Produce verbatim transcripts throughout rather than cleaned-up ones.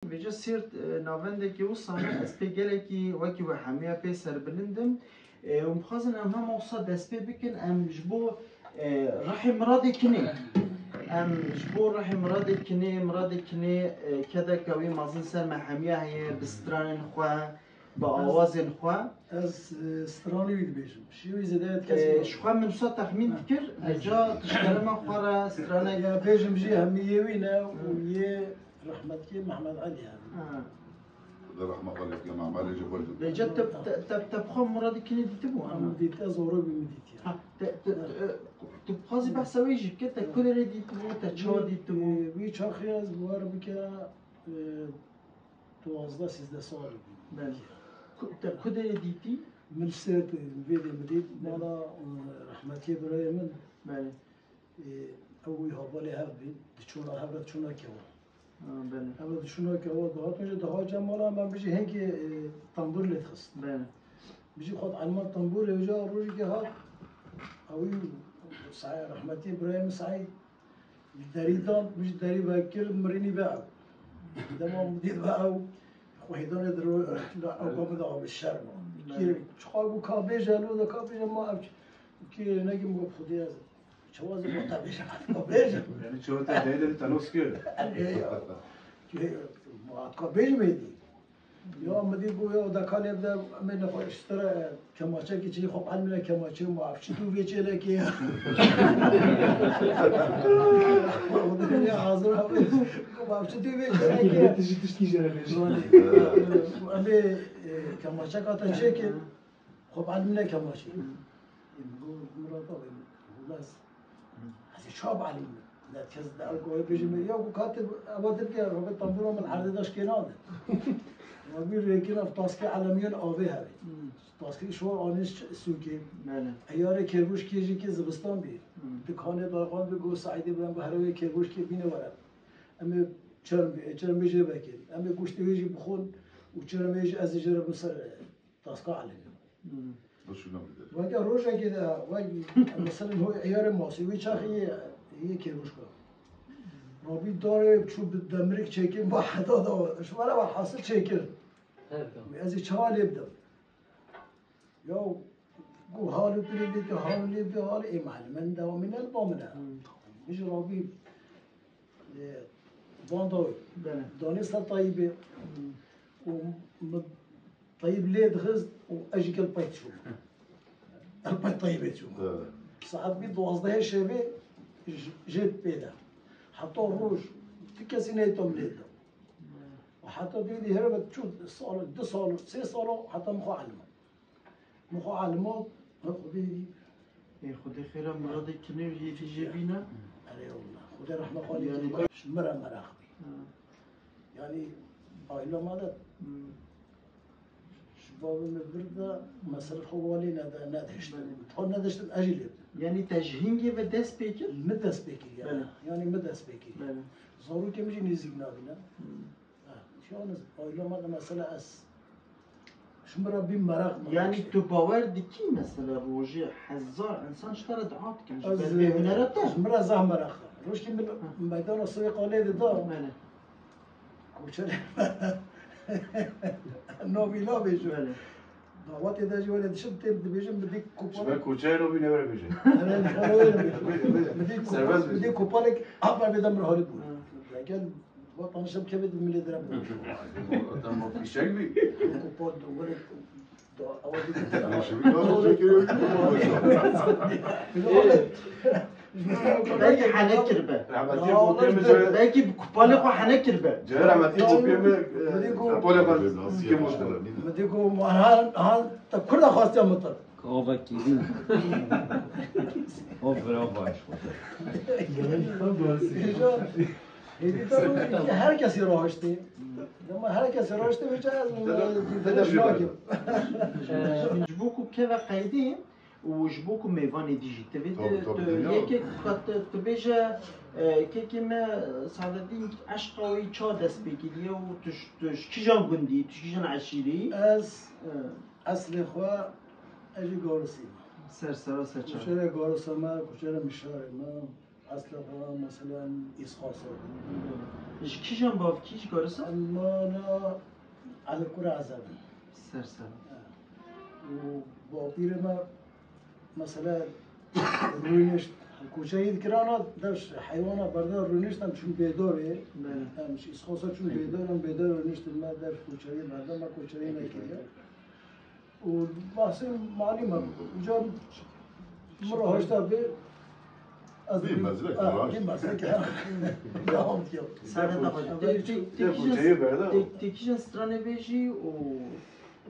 Vêca Sêrt, e, navendekî wisa ne, ez pê gelekî wekî we hemiya pê serbilind im. E, û dixwazin em hema wisa dest pê bikin, em ji bo, e, rihê Miradê Kinê. Em ji bo rihê Miradê Kinê, Miradê Kinê, e, kedeka wî mezin ser me hemiya heye, bi stranên xwe, bi awazên xwe. Ez, e, stranê wî dibêjim. Şî wî zêde kes E, ji xwe min wisa texmîn dikir, e, ca tu ji kerema xwe re stranek Ya bêjim jî hemî yê wî ne û yê rehmetkê Mehmed Elî hemî. Ha. Xuda rehma xwe lê bike, Mehmed Elî jî xweş dibû. Vêca te, te, te, te bi xwe Miradê Kinê dîtibû, Em ama? dît, ez zoro bî min dîtiye. Ha, te, te, te, tu dixwazî behsa wê jî bike, te ku derê dîtibû, te çawa dîtibû? E, wî çaxê ez bawer bike, e, duwazdeh sîzdeh sal bû. Belê. Ku, te ku derê dîtî? Min Sêrt, vê dê min dît, mala, e, rehmetiyê birayê min. Belê. E, ew wî hevalê hev bî, diçûna hev re diçûna kewa. Ha, belê. Hev re diçûna kewa, dihatin jî dihace mala me, bijî hênkê, e, tembûr lê dixist. Belê. Bijî xwe elman tembûrê, uca rojekê hat, ew wî Saîd, rehmetiyê birayê min Saîd, Li derî dan, min ji derî vekir, mirînî ve ew. Dema min dît ve ew, xwe hêdanê di ro-, li ewka min de avê şerm a. Kî, çiqa ku ka bêje, lo de ka bêje, ma ev ç-, kî ne ki min got, Xwedê ez, çawa ez ê bo te bêjim, ka bêje. Yani çawa te deyde te nos kir? Ê ya. Kî, ma ka bêjim êdî. Ya, min dî got, ya, deka lê bide, em ê nexwe ji te re kemaçekî çêkî, xwe bi elmîne kemaçê, ma ev çi tu vê çêlekê ya? Ya, hazir abi. Got, ma ev çi tu vê çêlekê ya? Tiştî, tiştî jê re bêjî. Em ê, e, kemaçeka te çêkin. Xwe bi elmîne kemaçê. Ê, min got, Murat abi, wela ez, ez ê çawa bi elmînim? Ne kes de ew goyê bêjî me, ya ku katê ewa dibke, Robert tembûra min erdê de şikê nade. Ya wî rêkî nav taskê elemiyên avê hevê. Hmm. Taskê şor anî ş-, sûkê. Belê. Eyarê kêrvûşkê jî kê zivistan bî. Hmm. Dikanê dayxan bi got, Saîdê bi em bi herewê kêrvûşkê bîne were. Em ê çerm bê, çermê jê vekê. Em ê goştê wê jî bixwin û çermê jî ez ê jê re bin ser, e, taska elemiyên. Hmm. Weke rojekê de, wek, mesela ho eyarê masî, wî çaxê yê, yê kêrûşka. Rabî darê çû bi demirik çêkê ma heta da, ji me re ve hasil çêkir. Her kan. Ez ê çawa lê bidim? Ya, ku hal û pirê lê ke, hal û lê bê, hal ê malmen dewamîne li ba min e. Hmm. Min ji Rabî, e, van dawî. Belê. Danê ser Tayîbê. Hmm. Û min Tayîb lê dixist û ez jî gel pey diçûm. Ez pey Tayîbê diçûm. Evet. Saet bî duwazdehê şevê j-, jê pê de. Heta roj, tu kesî neyê tam lê de. Û heta dê dî here ve çû sal, du sal, sê sal heta min xwe elma. Min xwe elma, her Xwedê dî. Ê Xwedê xêra miradê kinê û hêvî jê bîne. Erê wela. Xwedê rehme xwe lê Yani kir. Ji min re meraq bî. Ha. Yani aîla me de Hmm. ji bavê me vir de mesela xwe walê nede-, nedihiştin. Belê. Tam nedihiştin, ez jî lê bidim. Yani te ji hingê ve dest pê kir? Min dest pê kir yani. Belê. Yani min dest pê kir. Belê. Zarokê min jî nêzîk nabîne. Hmm. Ha, yalnız ailema de mesela ez ji min re bî meraq, meraq Yani şey. Tu bawer dikî mesela rojê hezar insan ji te re dua dikin, ji Ez, ber vê hunera te? Ji min re zehf meraq e. Rojkî min Hı. meydana Sêwê Qalê de da. Belê. Koçerê navî nabêjim. Belê. Dawetê de jî wele dişim tê dibêjim, bi dî Ji ber kopalek. Koçerê navî ne were bêje. Erê, ji ber were bêjim. Bêje, bêje. Bi dî ko-, Serbest bi dî bêje. Kopalek, apa vê de min halî bû. Hı. Ya gel, va tanışım kevê de milê dire bû. Tamam, fişek bî. Kopal da were, da, awa dî. Fişek bî, nasıl çekiyor? Belkî hene kiribe. Rahmetli Ya, kopya Allah mı? Belkî bi kupalê xwe hene kiribe. Ceren rahmetli kopya mı? Hadi go. Kopya mı? Kim oldu? Hadi go, ha, ha, ta kurda xwestiya min te. Kavekî. O bira baş. Hêdî te got, her kesî raştê. Dema her kesî raştê, wî çawa ez Dede, dede nakim. Ji bo ku keve qeydî, û ji bo ku mêvanê dî jî, tu vê Tabii, tu, tabii, tu dünya yekek ka tu, tu bêje, e, kekê me Sadettin eşqa wî ça dest pê kiriye û tu ş-, tu ji kîjan gundî, tu ji kîjan eşîrî? Ez E. eslê xwe, ez jî Garisî me. Ser sera ser çav. Kuçerê Garisa me, kuçerê Mişarê me. Esla xwe, mesela, îsxasa. Ji kîjan bavkî, ji Garisa? Em mana Elî Kura Ezeb in. Ser ser. Ha. Û bapîrê me, mesela, rûnişt, koçerî dikirana, deş heywana berda rûnişt, em çûn bêdarê. Belê. Em ji îsxasa çûn bêdar, em bêdar rûniştin, me deş koçerî berda, me koçerî nekiriye. Û bahsê malî me bû. Îcar min re hişta bê, ez Vî bî-, mezrek ah, var. Vî mezrek, ha. Devam diyor. Sade Depo-, tabaca. Depo-, Te-, te-, Depo kîjan, çeyir berda. Te-, te kîjan stranê bêjî û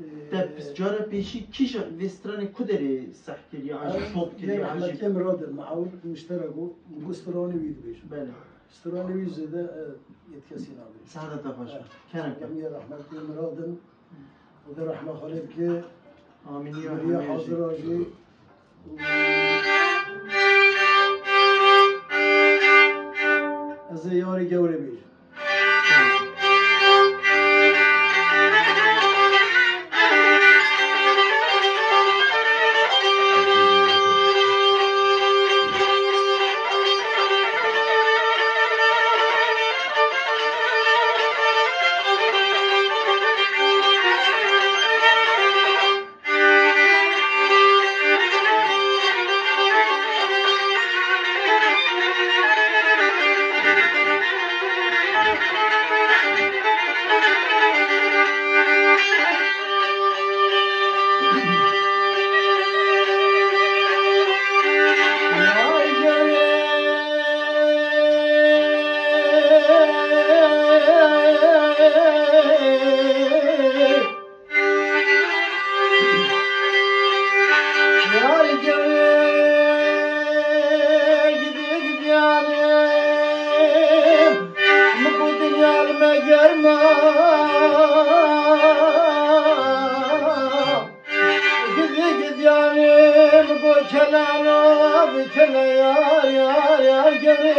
Ee, te pis cara pêşî kîjan vê stranê ku derê seh kiriye, an jî ev top kiriye, an jî Mehmetê Miradê, muawin mişterek bû, min got stranê wî dibêjim. Belê. Stranê wî zêde, e, yê kesî nabêjim. Sade tabaca. Evet. Kerem, kerem. Em yê rehmetê Miradin. Xwedê rehma xwe lê bike. Amîn ya Hemê jî. Hazira jî. Ez ê yarê gewre bêjim. Yar gevre gidi gidiyanim, min ku dinya li me germa. Gidi gidiyanim, min ku kelana bi kele yar, yar, yar gevre.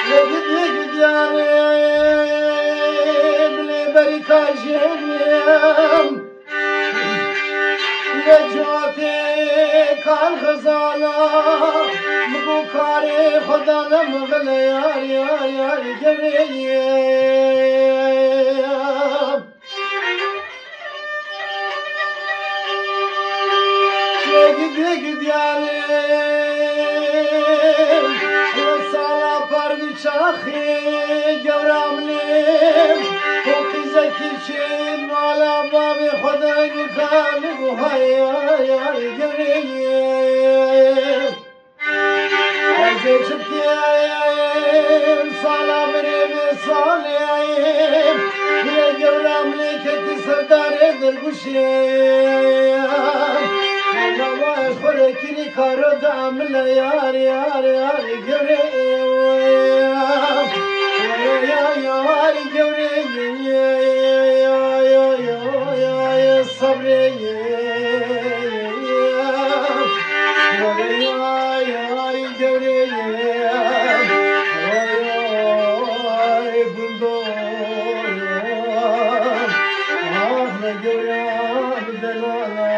Lê gidî gidî yanê bilê berî kajênê. Lê cotê kal xizana, min got karê xwe dane min vile yar, yar, yar, gerê ye. Gidê gidiyanim, sala par bi çaxê gewra min ê. Xo qîzekî çê mala bavê xwe de nikane buhaya yar gerê ye. Ez ê çi bikêm, sala min ê vê salê, lê gewra min ê ketî ser darê dergûşê. Lewma ez xwe re kirî karo da min le yar, yar, yar, gewrê. Yar, yar, gewrê. Sabrê ye, ay, ay, ay, gewrê ye, ay, ay, gundo, ah, me gewra bi delala,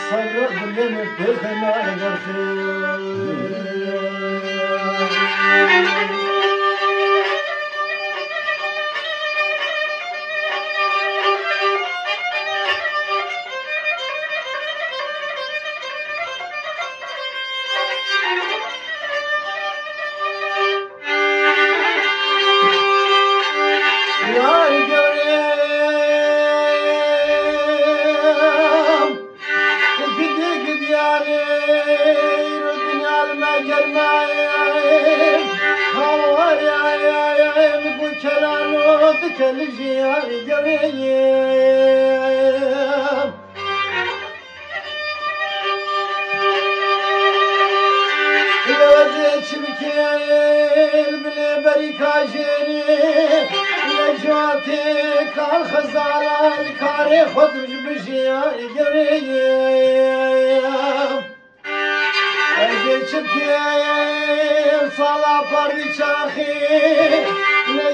sabra dilê min pê xena berxê. Yar görem. Gidi gidiyane, îro dinya li me germaye. Hawar ya, ya, ya, em ku kelano dikeli jiyar gereye. Lewezê çi bikên, bilê berî kajênê. Necatê kar xezala, li karê xwe duj bijiyar gereye. Ez ê çi bikêm, sala par vî çaxê,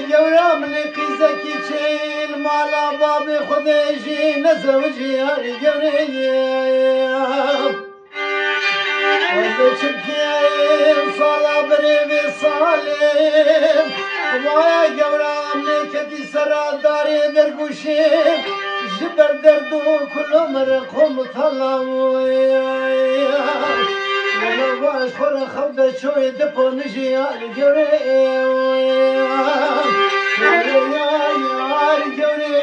Gewra min ê qîzekî çêl mala babê xwe de jî nezewicî yarî gewrê ye. Ez ê çi bikêm sala berê vê salê. Vaya gewra min ê ketî sera darê dergûşê. Ji ber derd û kulo me re qom û tala bûye. Wela baş xwe re xew de çoyê diponijî yar gewrê. Yar, yar, yar gewrê.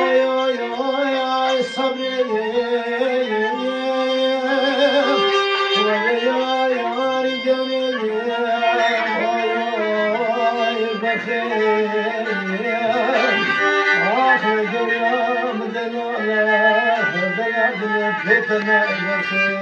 Oy, oy, oy, oy, sabrê. Oy, oy, yar gewrê. Oy, oy, bexê. Ax, gewra min delala, delal pêtena bexê.